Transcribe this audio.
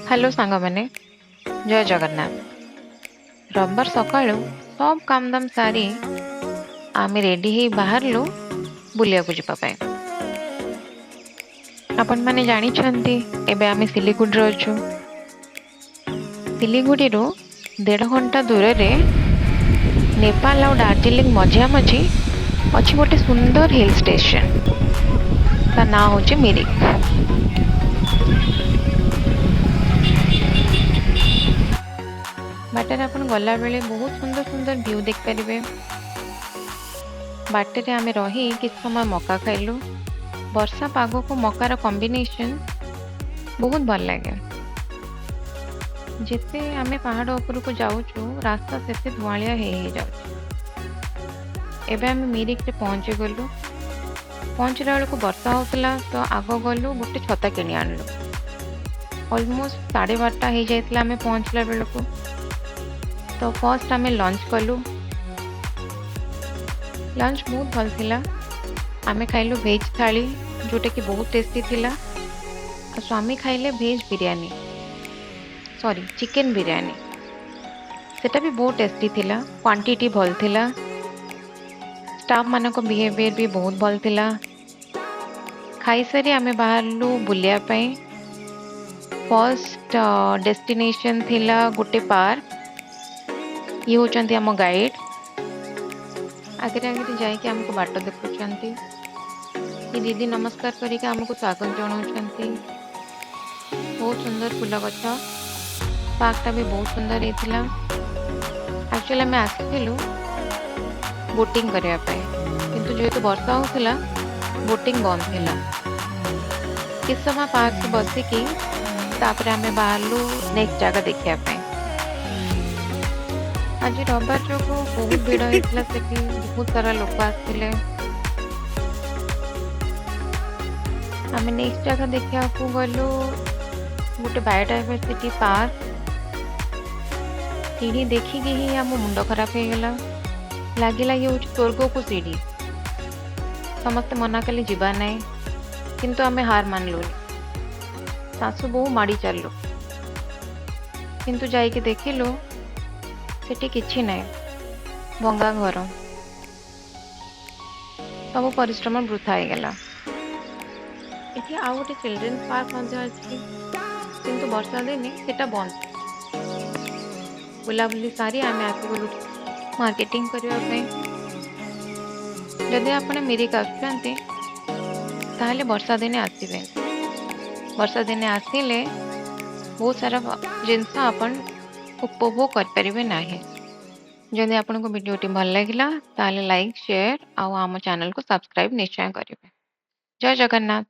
Hello ସାଙ୍ଗମାନେ, ଜୟ ଜଗନ୍ନାଥ। ରବିବାର ସକାଳୁ ସବୁ କାମଦାମ ସାରି ଆମେ ରେଡ଼ି ହେଇ ବାହାରିଲୁ ବୁଲିବାକୁ ଯିବା ପାଇଁ। ଆପଣମାନେ ଜାଣିଛନ୍ତି, ଏବେ ଆମେ ସିଲିଗୁଡ଼ିରେ ଅଛୁ। ସିଲିଗୁଡ଼ିରୁ 1.5 ଘଣ୍ଟା ଦୂରରେ, ନେପାଳ ଆଉ ଦାର୍ଜିଲିଂ ମଝିଆମଝି ଅଛି ଗୋଟେ ସୁନ୍ଦର ହିଲ୍ ଷ୍ଟେସନ। ତା ନାଁ ହେଉଛି ମିରିକ। ବାଟରେ ଆପଣ ଗଲାବେଳେ ବହୁତ ସୁନ୍ଦର ସୁନ୍ଦର ଭ୍ୟୁ ଦେଖିପାରିବେ। ବାଟରେ ଆମେ ରହି କିଛି ସମୟ ମକା ଖାଇଲୁ। ବର୍ଷା ପାଗକୁ ମକାର କମ୍ବିନେସନ୍ ବହୁତ ଭଲ ଲାଗେ। ଯେତେ ଆମେ ପାହାଡ଼ ଉପରକୁ ଯାଉଛୁ, ରାସ୍ତା ସେତେ ଧୁଆଁଳିଆ ହେଇ ହେଇଯାଉଛି। ଏବେ ଆମେ ମିରିକରେ ପହଞ୍ଚିଗଲୁ। ପହଞ୍ଚିଲା ବେଳକୁ ବର୍ଷା ହେଉଥିଲା, ତ ଆଗ ଗଲୁ, ଗୋଟେ ଛତା କିଣି ଆଣିଲୁ। ଅଲମୋଷ୍ଟ 12:30 ହେଇଯାଇଥିଲା ଆମେ ପହଞ୍ଚିଲା ବେଳକୁ। ତ ଫର୍ଷ୍ଟ ଆମେ ଲଞ୍ଚ କଲୁ। ଲଞ୍ଚ ବହୁତ ଭଲ ଥିଲା। ଆମେ ଖାଇଲୁ ଭେଜ୍ ଥାଳି, ଯେଉଁଟାକି ବହୁତ ଟେଷ୍ଟି ଥିଲା। ଆଉ ସ୍ୱାମୀ ଖାଇଲେ ଭେଜ୍ ବିରିୟାନୀ, ସରି, ଚିକେନ୍ ବିରିୟାନୀ। ସେଟା ବି ବହୁତ ଟେଷ୍ଟି ଥିଲା, କ୍ୱାଣ୍ଟିଟି ଭଲ ଥିଲା। ଷ୍ଟାଫ୍ ମାନଙ୍କ ବିହେଭିଅର୍ ବି ବହୁତ ଭଲ ଥିଲା। ଖାଇସାରି ଆମେ ବାହାରିଲୁ ବୁଲିବା ପାଇଁ। ଫର୍ଷ୍ଟ ଡେଷ୍ଟିନେସନ୍ ଥିଲା ଗୋଟେ ପାର୍କ। ଇଏ ହେଉଛନ୍ତି ଆମ ଗାଇଡ଼। ଆଗରେ ଆଗରେ ଯାଇକି ଆମକୁ ବାଟ ଦେଖୁଛନ୍ତି। ଏ ଦିଦି ନମସ୍କାର କରିକି ଆମକୁ ସ୍ୱାଗତ ଜଣାଉଛନ୍ତି। ବହୁତ ସୁନ୍ଦର ଫୁଲ ଗଛ। ପାର୍କଟା ବି ବହୁତ ସୁନ୍ଦର ହେଇଥିଲା। ଆକ୍ଚୁଆଲି ଆମେ ଆସିଥିଲୁ ବୋଟିଂ କରିବା ପାଇଁ, କିନ୍ତୁ ଯେହେତୁ ବର୍ଷା ହେଉଥିଲା, ବୋଟିଂ ବନ୍ଦ ଥିଲା। କିଛି ସମୟ ପାର୍କରେ ବସିକି ତାପରେ ଆମେ ବାହାରିଲୁ ନେକ୍ସଟ ଜାଗା ଦେଖିବା ପାଇଁ। ଆଜି ରବିବାର ଯୋଗୁଁ ବହୁତ ଭିଡ଼ ହେଇଥିଲା ସେଠି। ବହୁତ ସାରା ଲୋକ ଆସିଥିଲେ। ଆମେ ନେକ୍ସଟ ଜାଗା ଦେଖିବାକୁ ଗଲୁ, ଗୋଟେ ବାୟୋଡାଇଭର୍ସିଟି ପାର୍କ। ସିଢ଼ି ଦେଖିକି ହିଁ ଆମ ମୁଣ୍ଡ ଖରାପ ହେଇଗଲା। ଲାଗିଲା ଇଏ ହେଉଛି ସ୍ୱର୍ଗକୁ ସିଢ଼ି। ସମସ୍ତେ ମନା କଲେ ଯିବା ନାହିଁ, କିନ୍ତୁ ଆମେ ହାର ମାନିଲୁନି। ଶାଶୁ ବୋହୂ ମାଡ଼ି ଚାଲିଲୁ। କିନ୍ତୁ ଯାଇକି ଦେଖିଲୁ, ସେଠି କିଛି ନାହିଁ, ଭଙ୍ଗା ଘର। ସବୁ ପରିଶ୍ରମ ବୃଥା ହେଇଗଲା। ଏଠି ଆଉ ଗୋଟେ ଚିଲଡ୍ରେନ୍ସ ପାର୍କ ମଧ୍ୟ ଅଛି, କିନ୍ତୁ ବର୍ଷା ଦିନେ ସେଟା ବନ୍ଦ। ବୁଲାବୁଲି ସାରି ଆମେ ଆସିଗଲୁ ମାର୍କେଟିଂ କରିବା ପାଇଁ। ଯଦି ଆପଣ ମିରିକ ଆସୁଛନ୍ତି, ତାହେଲେ ବର୍ଷା ଦିନେ ଆସିବେ। ବର୍ଷା ଦିନେ ଆସିଲେ ବହୁତ ସାରା ଜିନିଷ ଆପଣ ଉପଭୋଗ କରିପାରିବେ ନାହିଁ। ଯଦି ଆପଣଙ୍କୁ ଭିଡ଼ିଓଟି ଭଲ ଲାଗିଲା, ତାହେଲେ ଲାଇକ୍, ସେୟାର ଆଉ ଆମ ଚ୍ୟାନେଲକୁ ସବସ୍କ୍ରାଇବ୍ ନିଶ୍ଚୟ କରିବେ। ଜୟ ଜଗନ୍ନାଥ।